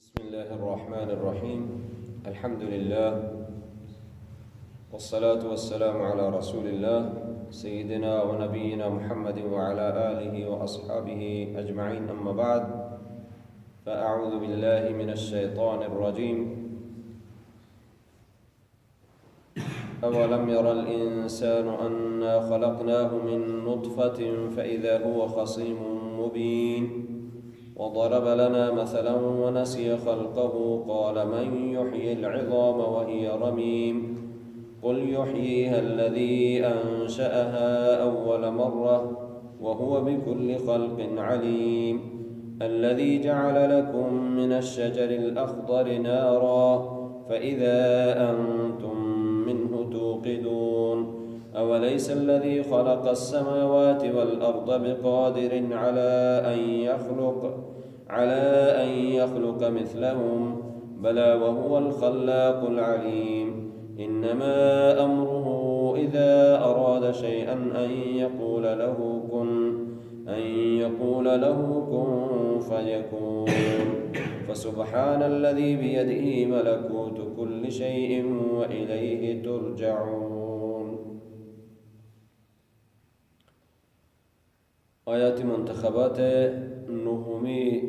بسم الله الرحمن الرحيم. الحمد لله، والصلاة والسلام على رسول الله سيدنا ونبينا محمد وعلى آله وأصحابه أجمعين، أما بعد، فأعوذ بالله من الشيطان الرجيم. أولم ير الإنسان أنا خلقناه من نطفة فإذا هو خصيم مبين. وضرب لنا مثلا ونسي خلقه قال من يحيي العظام وهي رميم. قل يحييها الذي أنشأها أول مرة وهو بكل خلق عليم. الذي جعل لكم من الشجر الأخضر نارا فإذا أنتم منه توقدون. أوليس الذي خلق السماوات والأرض بقادر على أن يخلق، على أن يخلق مثلهم؟ بلى وهو الخلاق العليم. إنما أمره إذا أراد شيئا أن يقول له كن، أن يقول له كن فيكون. فسبحان الذي بيده ملكوت كل شيء وإليه ترجعون. آیات منتخبات نهمی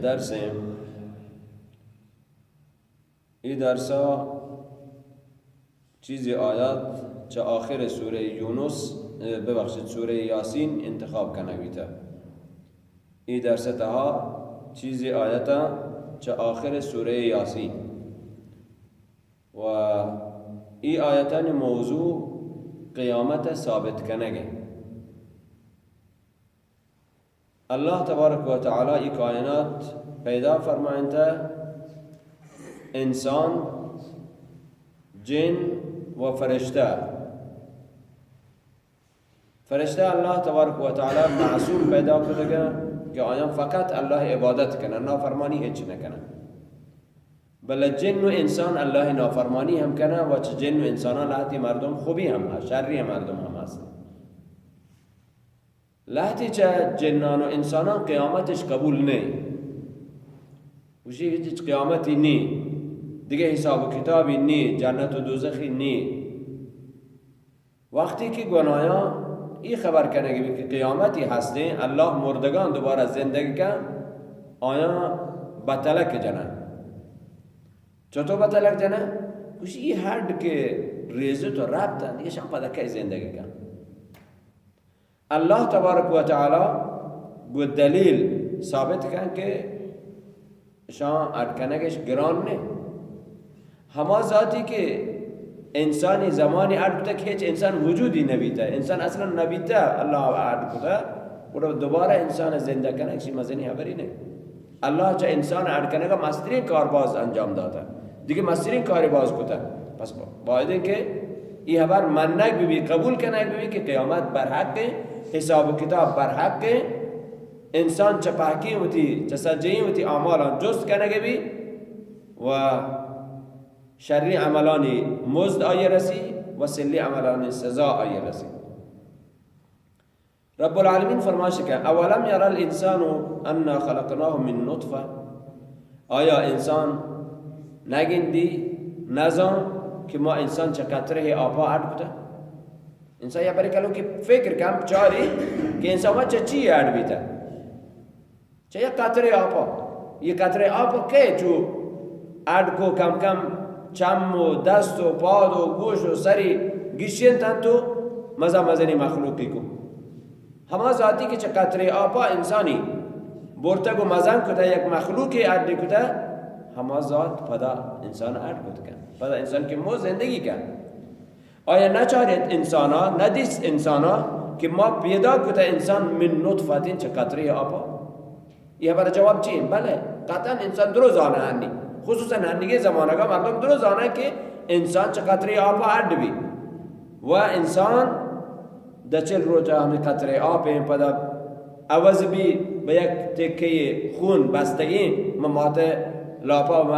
درس. ای درسا چیزی آیات چه آخر سورهٔ یونس، اه، ببخشید، سورهٔ یاسین انتخاب کنگ بیتا. ای درس تها چیزی آیتا چه آخر سورهٔ یاسین. و ای آیتانی موضوع قیامت ثابت کنگ انت. اللہ تبارک و تعالی ای کائنات پیدا فرمائنتا، انسان، جن و فرشتہ. فرشتہ اللہ تبارک و تعالی معصوم پیدا کتگا کہ آیان فقط اللہ عبادت کنن، نافرمانی ہچ نکنن. بلے جن و انسان اللہ نافرمانی ہم کنن و چہ جن و انسانان لہتی مردم خوبی ہم ہست، شری مردم ہم ہست. لہتی چہ جنان و انسانان قیامتش قبول نی. گوشی ہچ قیامتی نی، دگہ حساب و کتابی نی، جنت و دوزخی نی. وقتی کہ گون آیاں ای خبر کنگ بی کہ قیامتی ہستیں، اللہ مردگان دوبارہ زندگ کن، آیاں بتلک جنن. چطور بتلک جنن؟ گوشی ای ہڈ کہ ریزت و ربطن، ایشان پدا کئی زندگ کن؟ اللہ تبارک و تعالی گو دلیل ثابت کن کہ شان اڈ کنگش گران نہ. ہما ذاتی کہ انسانی زمانی اڈ کتا کہ ہچ انسان وجودی نبیتا، انسان اصلاً نبیتا، اللہ اڈ کتا، گڑا دوبارہ انسان زندہ کنگ شی مزنی خبری نہ. اللہ چہ انسان اڈ کنگا مسترین کار باز انجام داتا، دیگہ مسترین کاری باز کتا. پس باید کہ ای خبر منگ بی، قبول کنگ بی کہ قیامت برحق، حساب و کتاب برحق، انسان چہ پہکیں وتی، چہ سجہیں وتی اعمالاں جست کنگ بی و شری عملانی مزد آئی رسی و سلی عملانی سزا آئی رسی. رب العالمین فرمائش کہ اولم یر الانسان انا خلقناه من نطفه، آیا انسان نگندی، نزان کہ ما انسان چہ قطرہ آپا اڈ کتا؟ انسان یا بری کلو کہ فکر کم چاری کہ انسان ما چہ چی اڈ بیتا؟ چہ یک قطرہ آپا. یہ قطرہ آپا کہ چو اڈ کو کم کم چم و دست و پاد و گوش و سری گشینت انت و مزن مزنی مخلوقی کو. ہما ذاتی کہ چہ قطرہ آپا انسانی برتگ و مزن کتا، یک مخلوقی اڈ کتا، ہما ذات پدا انسان اڈ کت کن، پدا انسان کہ مو زندگی کن. آیا نچاریت انسانا، ندیست انسانا کہ ما پیدا کتا انسان من نطفة، چہ قطرہ آپا؟ یہ ہمارا جواب چی ہیں؟ بلے، قطعاً انسان درو زانہ ہنی، خصوصاً ہنیگے زمانگا مردم درو زانہ کہ انسان چہ قطرہ آپا اڈ بی و انسان دہ چل روچا ہمیں قطرہ آپ ہیں، پدا عوض بی بہ یک تکہ خون بستگیں مہ مات لاپا و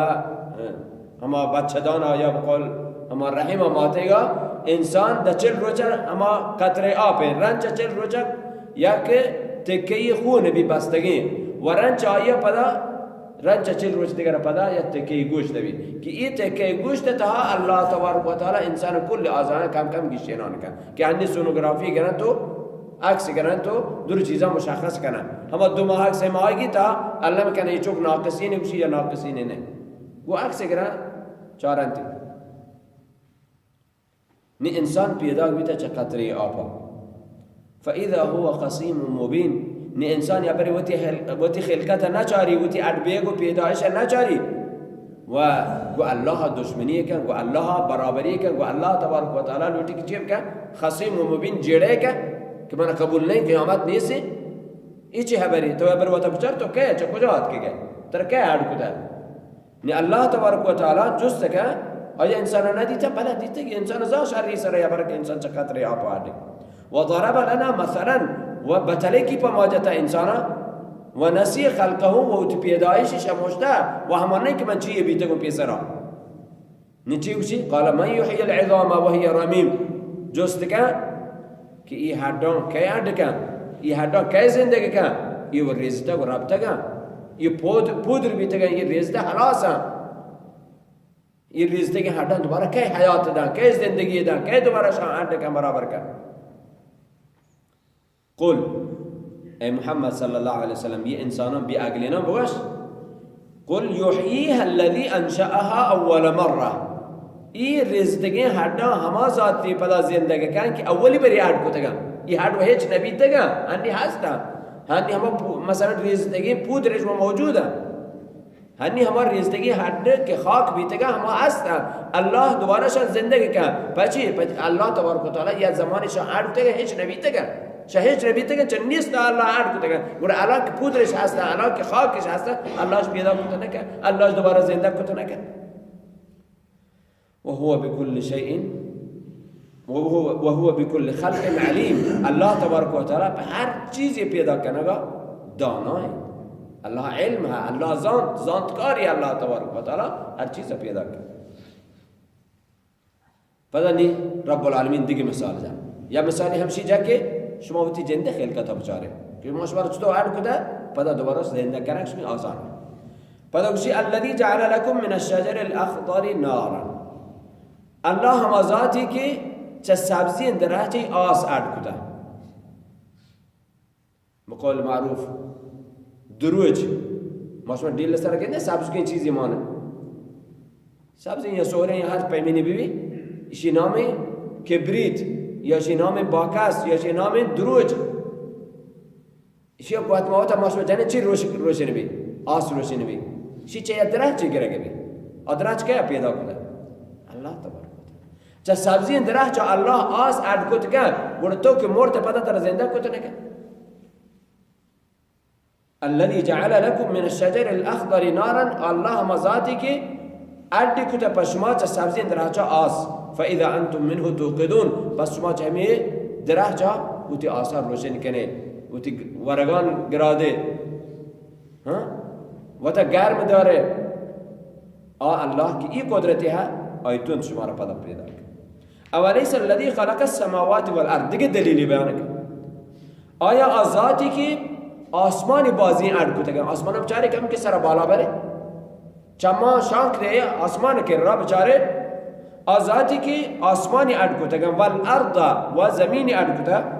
ہما بچہ دان آیا بقول ہما رحم ماتیگا انسان دہ چل روچا ہما قطرہ آپ ہیں، رنچ چل روچا یک تکہ خون بی بستگیں و رنچ آیا پدا رند چہ چل روچ دگہ پدا یک تکے گوشت بی کہ اے تکے گوشت تہا اللہ تبارک و تعالی انسان کل اعضاء کم کم گیشینان کن کہ ہنی سونوگرافی گرن تو عکس گرن تو دور چیزاں مشخص کنن۔ ہما دو ماہ سہ ماہگی تہا علم کن اے چوک ناقصین گوشی یا ناقصین نہ۔ گو عکس گرن چارنتی۔ نی انسان پیداک بیتہ چہ قطرے آپا۔ فاذا هو خصيم مبين۔ نی انسان یا برے وتی خل-، وتی خلقت نہ چاری، وتی اڈ بیگ و پیدائش نہ چاری۔ و گو اللہ دشمنی کن، گو اللہ برابری کن، گو اللہ تبارک و تعالی لوٹی کہ چی کن؟ خصیم و مبین جیڑے کن کہ من قبول نہیں، قیامت نیستی۔ ای چی حبری؟ تو حبر وتا بچار تو کئے، چہ کجا آتکگئے؟ تر کئے اڈ کتہ؟ نی اللہ تبارک و تعالی جست کن، آیا انسان نہ دیتہ؟ بلہ دیتہ کہ انسان زا شری سر یا برک انسان چہ قطرے آپ آڈے۔ و ضرب لنا مثلا، و بتلے کی پہ ما جتا انسانا، و نسی خلقه، و وتی پیدائش شموشتہ، و ہمانے کہ من چیئے بیتگوں پیسرا۔ نی چی گوشی؟ قال من يحيي العظام وهي رميم۔ جست کن کہ ای ہڈاں کئے اڈ کن؟ ای ہڈاں کئے زندگ کن؟ ای و ریزتگ و رپتگن۔ ای پود-، پودر بیتگن، ای ریزتہ ہلاسن۔ ای ریزتگیں ہڈاں دوبارہ کئے حیات دن؟ کئے زندگی دن؟ کئے دوبارہ شان اڈ کن، برابر کن؟ قل، اے محمد صلی اللہ علیہ وسلم، یہ انساناں بے عقلیناں بگوش، قل يحييها الذي أنشأها أول مرة۔ ای رزتگیں ہڈاں ہما ذاتی پدا زندگ کن کہ اولی بری ہڈ کتگاں۔ ای ہڈ و ہچ نبیتگاں، ہنی ہستاں۔ ہنی ہما پو-، مثلاً رزتگیں پودرش و موجوداں۔ ہنی ہما رزتگیں ہڈ کہ خاک بیتگاں، ہما ہستاں۔ اللہ دوبارہ شان زندگ کن۔ پچی؟ پچ-، اللہ تبارک و تعالی یا زمانی شان ہڈ کتگاں، ہچ نبیتگاں۔ شہ ہچ نبیتگن، چہ نیست اللہ اڈ کتگن۔ گڑا الان کہ پودرش ہستن، الان کہ خاکش ہستن، اللہش پیدا کت نکن، اللہش دوبارہ زندگ کت نکن۔ وهو بكل شيء، وهو، وهو بكل خلق عليم۔ اللہ تبارک و تعالی پہ ہر چیزے پیدا کنگا دانائیں۔ اللہ علم ہے، اللہ زانت، زانتکاری اللہ تبارک و تعالی ہر چیز پیدا کن۔ پدا نی رب العالمین دگہ مثال جا۔ یا مثالی ہمشی جا کہ شما وتی جندے خلقت بچارے کہ ما شما چطور اڈ کتا، پدا دوبارہ زندہ کنگ شمی آسان۔ پدا گوشی، الذي جعل لكم من الشجر الأخضر نارا۔ اللہ ہما ذاتی کہ چہ سبزی درخت آس اڈ کتا۔ بقول معروف، دروج۔ ما شما ڈیل سر گندے سبزکیں چیزی مانے۔ سبزیں یا سوریں یا ہر پیمینی بی بی، اشی نام کبریت، یا اشی نام باکس، یا اشی نام دروج۔ اشی کو اتما ہوتا ما شما جانے چی روش-، روشن بی؟ آس روشن بی۔ اشی چہ یا درخت چی گرگ بی؟ آ درخت کیا پیدا کتا؟ اللہ تبارک و تعالی۔ چہ سبزیں درخت چہ اللہ آس اڈ کت کن، گڑا تو کہ مرت پدا ترا زندہ کت نکن۔ الذي جعل لكم من الشجر الأخضر نارا، اللہ ہما ذاتی کہ اڈ کتہ پہ شما چہ سبزیں درہچا آس، فإذا أنتم منه توقدون، پس شما چہ ہمے درہچا وتی آسا روشن کنے، وتی ورگان گرادے، ہاں؟ وتا گرم دارے۔ آ اللہ کہ ای قدرتے ہے، آئی تون شما را پدا پیدا کن۔ اولیس الذی خلق السماوات والارض، دگہ دلیلی بیان کن۔ آیا آ ذاتی کہ آسمانی بازیں اڈ کتگن، آسمان بچارے کم کہ سر بالا برے، چما شانک دے آسمان کرا بچارے، آ ذاتی کہ آسمانی اڈ کتگن، والارض، و زمینی اڈ کتگن،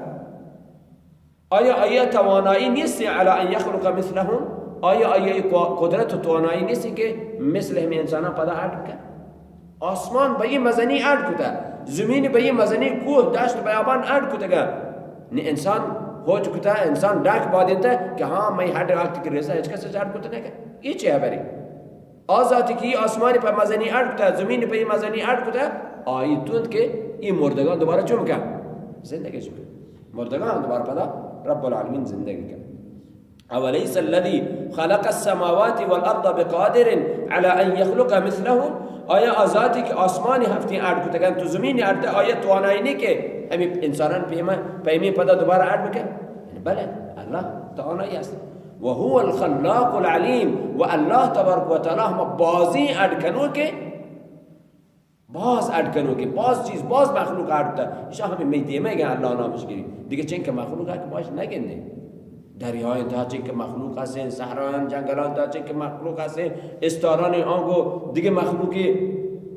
آیا آئی توانایی نیست علی ان یخلق مثلهم؟ آیا آئی قدرت و توانایی نیست کہ مثل ہمیں انساناں پدا اڈ کن؟ آسمان بہ یہ مزنی اڈ کتا، زمین بہ یہ مزنی کوہ، دشت، بیابان اڈ کتگا۔ نی انسان ہوچ کتا، انسان ڈاک بادینتا کہ ہاں، میں ہڈ آکتی کہ ریسا ہچ کس اڈ کتا نہ کن۔ یہ چی حبری؟ آ ذاتی کہ آسمانی پہ مزنی اڈ کتا، زمین پہ مزنی اڈ کتا، آئی توند کہ ای مردگان دوبارہ چون کن؟ زندگی چون کن؟ مردگان دوبارہ پدا رب العالمین زندگی کن۔ اولیس الذی خلق السماوات والارض بقادر علی ان یخلق مثلهم؟ آیا آ ذاتی کہ آسمانی ہفتیں اڈ کتگن تو زمین اڈ تا، آیا توانائی نے کہ ہمیں انسانان پیما، پیمی پدا دوبارہ اڈ بکن؟ بلے، اللہ توانائی است۔ وهو الخلاق العلیم، و اللہ تبارک و تعالی ہما بازیں اڈ کنوکے، باز اڈ کنوکے، باز چیز، باز مخلوق اڈ کتا۔ ایشاں ہمیں مئی دیمے گئے اللہ نامش گری۔ دیگه چنکہ مخلوق ہے کہ باش نہ گندے۔ دریایاں تہا چنکہ مخلوق ہستیں، صحرایاں جنگلاں تہا چنکہ مخلوق ہستیں، استارانی آنگو دگہ مخلوقی،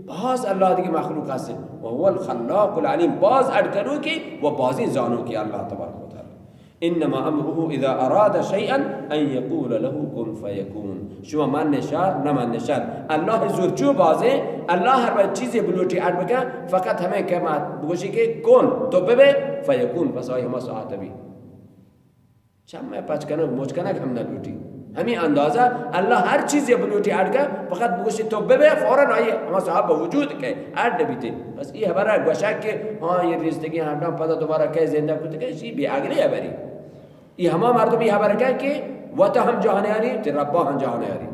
باز اللہ دگہ مخلوق ہستیں۔ وهو الخلاق العليم، باز اڈ کنوکی و بازیں زانوکی اللہ تبارک و تعالی۔ انما امره اذا اراد شيئا ان يقول له كن فيكون۔ شما من نشار، نہ من نشار۔ اللہ زور چو بازیں، اللہ ہر وقت چیزے بلوٹی اڈ بکن، فقط ہمیں کہ ما بگوشی کہ کن، تو ببے، فیکون، پس آئی ہما ساعت بی۔ چم ء پچ کنگ، مچ کنگ ہم نہ لوٹی۔ ہمیں اندازہ اللہ ہر چیزے بلوٹی اڈ کن، فقط بگوشی تو ببے، فوراً آئی ہما صاحب وجود کے اڈ بیتے۔ بس یہ خبر ہے گوشک کہ ہاں، یہ رزدگی ہم پدا دوبارہ کے زندہ کتے کہ، شی بے عقلی ہے بری۔ یہ ہما مردم یہ خبر کن کہ وتا ہم جہان یاری، تے ربا ہم جہان یاری۔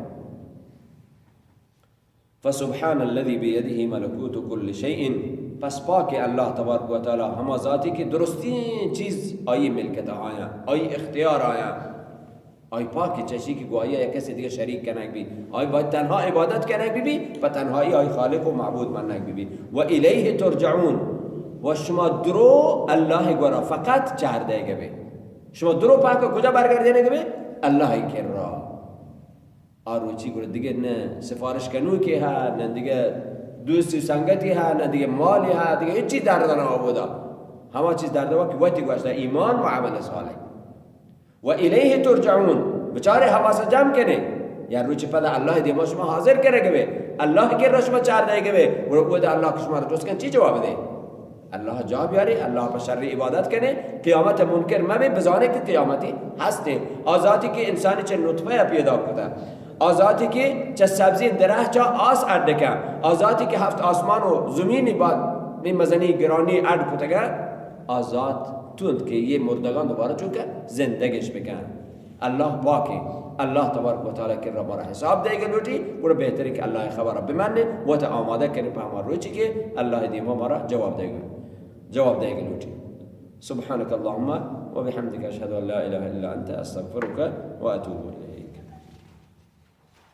فسبحان الذي بيده ملكوت كل شيء، پس پاک اللہ تبارک و تعالی، ہما ذاتی کہ درستیں چیز آئی ملکت آیا، آئی اختیار آیا، آئی پاک چشی کہ گواہی یک کسی دیگہ شریک کنگ بی، آئی باید تنہا عبادت کنگ بی بی، پہ تنہائی آئی خالق و معبود منگ بی بی۔ و الیہ ترجعون، و شما درو اللہ گورا فقط چار دے گبے۔ شما درو پاک کجا برگردینگ بے؟ اللہ کرا۔ آ روچی گڑا دگہ نہ سفارش کنوکے ہا، نہ دگہ دوستی و سنگتی ہا، نہ دگہ مالی ہا، دگہ ہچی درد نہ آبودا۔ ہما چیز درد ہوا کہ وتی گوشتا ایمان و عمل صالح۔ و الیہ ترجعون، بچارے حواس جمع کنے۔ یا روچ پدا اللہ دیما شما حاضر کرے گوے، اللہ کرا شما چار دے گوے، گڑا اودا اللہ کہ شما را جست کن چی جواب دے؟ اللہ جواب یاری، اللہ پہ شر عبادت کنے، قیامت منکر مبے، بزانے کہ قیامتی ہستے۔ آ ذاتی کہ انسانی چہ نطفہ پیدا کتا، آ ذاتی کہ چہ سبزی درہ چا آس اڈ کن، آ ذاتی کہ ہفت آسمان و زمینی بعد بے مزنی گرانی اڈ کتگا، آ ذات تونت کہ یہ مردگان دوبارہ چونکہ زندگش بکن۔ اللہ پاکیں، اللہ تبارک و تعالی کرا مارا حساب دے گا لوٹی، گڑا بہتر کہ اللہ خبر بمانے، وت آمادہ کرے پہ ہما روچی کہ اللہ دیما مارا جواب دے گا، جواب دے گا لوٹی۔ سبحانك اللهم وبحمدك، اشهد ان لا اله الا انت، استغفرك واتوب الیک۔